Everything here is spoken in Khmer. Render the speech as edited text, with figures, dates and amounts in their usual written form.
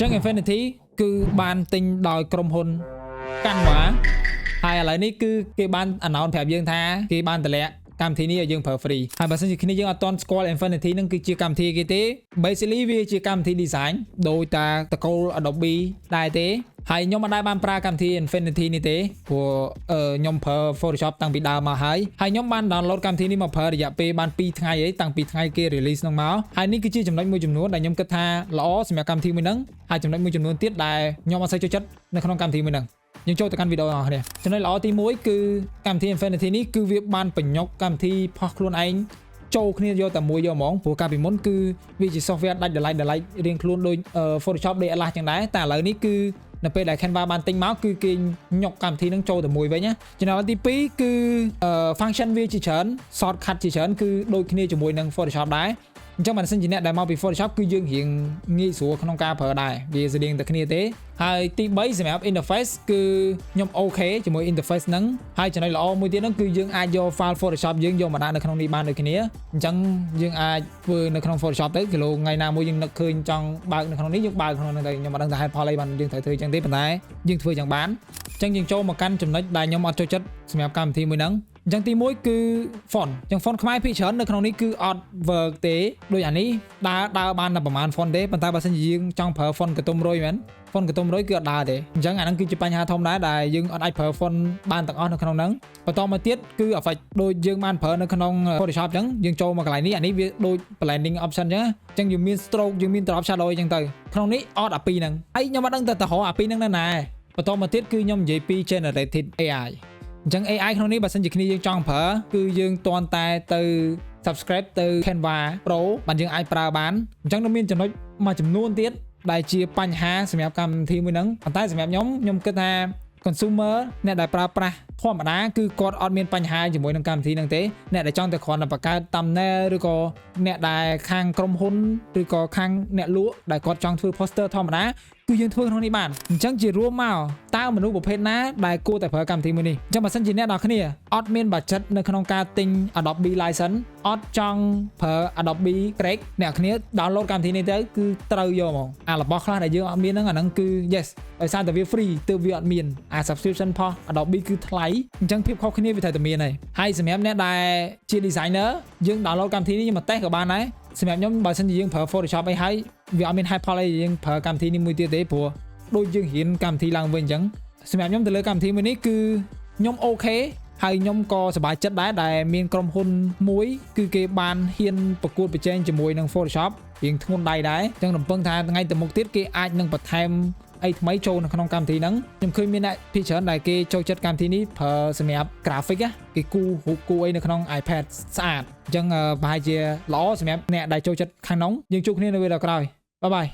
ញ្ចឹង Affinity គឺបានទិញដោយក្រុមហ៊ុន Canva ហើយឥឡូវនេះគឺគេបាន announce ប្រាប់យើងថាគេបានតម្លាក់កម្មវិធីនេះឲ្យយើងប្រើ free ហើយបើសិនជាគ្នាយើងអត់ទាន់ស្គាល់ Affinity ហ្នឹងគឺជាកម្មវិធីគេទេ basically វាជាកម្មវិធី design ដោយតាតកូល Adobe ដែរទេហើយខ្ញុំមិនដែលបានប្រើកម្មវិធី Affinity នេះទេព្រោះអឺខ្ញុំប្រើ Photoshop តាំងពីដើមមកហើយហើយខ្ញុំបាន download កម្មវិធីនេះមកប្រើរយៈពេលបាន2ថ្ងៃអីតាំងពីថ្ងៃគេ release ហ្នឹងមកហើយនេះគឺជាចំណុចមួយចំនួនដែលខ្ញុំគិតថាល្អសម្រាប់កម្មវិធីមួយហ្នឹងហើយចំណុចមួយចំនួនទៀតដែលខ្ញុំអត់សូវចូលចិត្តនៅក្នុងកម្មវិធីមួយហ្នឹងយើងចូលទៅកាន់វីដេអូរបស់គ្នាចំណុចល្អទី1គឺកម្មវិធី Affinity នេះគឺវាបានបញ្ញុកកម្មវិធីផុសខ្លួនឯងចូលគ្នាយកតែមួយយកហ្មងព្រោះកាលពីមុនគឺវាជា software ដាច់ដライដライរៀងខ្លួនដូច Photoshop ដូច Atlas ចឹងដែរតែឥឡូវនេះគឺនៅពេលដែល Canva បានទិញមកគឺគេញុកកម្មវិធីហ្នឹងចូលតែមួយវិញណាចំណុចទី2គឺ function វាជាច្រើន shortcut ជាច្រើនគឺដូចគ្នាជាមួយនឹង Photoshop ដែរអញ្ចឹងបើសិនជាអ្នកដែលមកពី Photoshop គឺយើងរៀងងាយស្រួលក្នុងការប្រើដែរវាស្តៀងតែគ្នាទេហើយទី3សម្រាប់ interface គឺខ្ញុំ OK ជាមួយ interface ហ្នឹងហើយចំណុចល្អមួយទៀតហ្នឹងគឺយើងអាចយក file Photoshop យើងយកមកដាក់នៅក្នុងនេះបានដូចគ្នាអញ្ចឹងយើងអាចធ្វើនៅក្នុង Photoshop ទៅគីឡូថ្ងៃណាមួយយើងនឹកឃើញចង់បើកនៅក្នុងនេះយើងបើកក្នុងហ្នឹងទៅខ្ញុំអត់ដឹងថាហេតុផលអីបានយើងត្រូវធ្វើអញ្ចឹងទេប៉ុន្តែយើងធ្វើចឹងបានអញ្ចឹងយើងចូលមកកាន់ចំណុចដែលខ្ញុំអត់ចូលចិត្តសម្រាប់កម្មវិធីមួយហ្នឹងអញ្ចឹងទី1គឺ font អញ្ចឹង font ខ្មែរភាគច្រើននៅក្នុងនេះគឺអត់ work ទេដូចអានេះដើរដើរបានតែប្រហែល font ទេប៉ុន្តែបើសិនជាយើងចង់ប្រើ font កតុំរុយមែន font កតុំរុយគឺអត់ដើរទេអញ្ចឹងអាហ្នឹងគឺជាបញ្ហាធំដែរដែលយើងអត់អាចប្រើ font បានទាំងអស់នៅក្នុងហ្នឹងបន្តមកទៀតគឺ effect ដូចយើងបានប្រើនៅក្នុង Photoshop អញ្ចឹងយើងចូលមកកន្លែងនេះអានេះវាដូច blending option អញ្ចឹងអញ្ចឹងយើងមាន stroke យើងមាន drop shadow អញ្ចឹងទៅក្នុងនេះអត់អាពីរហ្នឹងហើយខ្ញុំអត់ដឹងទៅទៅរកអាពីរហ្នឹងនៅណាបន្តមកទៀតគឺខ្ញុំនិយាយពី generated AI អញ្ចឹង AI ក្នុងនេះបើសិនជាគ្នាយើងចង់ប្រើគឺយើងទាន់តែទៅ subscribe ទៅ Canva Pro បានយើងអាចប្រើបានអញ្ចឹងនៅមានចំណុចមួយចំនួនទៀតដែលជាបញ្ហាសម្រាប់កម្មវិធីមួយហ្នឹងប៉ុន្តែសម្រាប់ខ្ញុំខ្ញុំគិតថា consumer អ្នកដែលប្រើប្រាស់ធម្មតាគឺគាត់អត់មានបញ្ហាជាមួយនឹងកម្មវិធីហ្នឹងទេអ្នកដែលចង់តែគ្រាន់តែបង្កើត thumbnail ឬក៏អ្នកដែលខាងក្រុមហ៊ុនឬក៏ខាងអ្នកលក់ដែលគាត់ចង់ធ្វើ poster ធម្មតាគឺយើងធ្វើក្នុងនេះបានអញ្ចឹងជារួមមកតើមនុស្សប្រភេទណាដែលគួរតែប្រើកម្មវិធីមួយនេះអញ្ចឹងបើសិនជាអ្នកនរគ្នាអត់មាន budget នៅក្នុងការទិញ Adobe license អត់ចង់ប្រើ Adobe crack អ្នកគ្នា download កម្មវិធីនេះទៅគឺត្រូវយកហ្មងអារបស់ខ្លះដែលយើងអត់មានហ្នឹងអាហ្នឹងគឺ yes ដោយសារតែវា free ទើបវាអត់មានអា subscription ផុស Adobe គឺថ្លៃអញ្ចឹងភាពខុសគ្នាវាត្រូវតែមានហើយហើយសម្រាប់អ្នកដែលជា designer យើង download កម្មវិធីនេះយើងមកតេស្តក៏បានដែរសម្រាប់ខ្ញុំបើសិនជាយើងប្រើ Photoshop អីហើយវាអត់មាន ហេតុផលអីយើងប្រើកម្មវិធីនេះមួយទៀតទេព្រោះដូចយើងរៀនកម្មវិធីឡើងវិញអញ្ចឹងសម្រាប់ខ្ញុំទៅលើកម្មវិធីមួយនេះគឺខ្ញុំ OK ហើយខ្ញុំក៏សប្បាយចិត្តដែរដែលមានក្រុមហ៊ុនមួយគឺគេបានហ៊ានប្រកួតប្រជែងជាមួយនឹង Photoshop រៀងធ្ងន់ដៃដែរអញ្ចឹងរំពឹងថាថ្ងៃទៅមុខទៀតគេអាចនឹងបន្ថែមអីថ្មីចូលនៅក្នុងកម្មវិធីហ្នឹងខ្ញុំឃើញមានអ្នកភាគច្រើនដែលគេចូលចិត្តកម្មវិធីនេះប្រើសម្រាប់ graphic ណាគេគូររូបគូរអីនៅក្នុង iPad ស្អាតអញ្ចឹងប្រហែលជាល្អសម្រាប់អ្នកដែលចូលចិត្តខាងក្នុងយើងជួបគ្នានៅវីដេអូក្រោយ bye bye.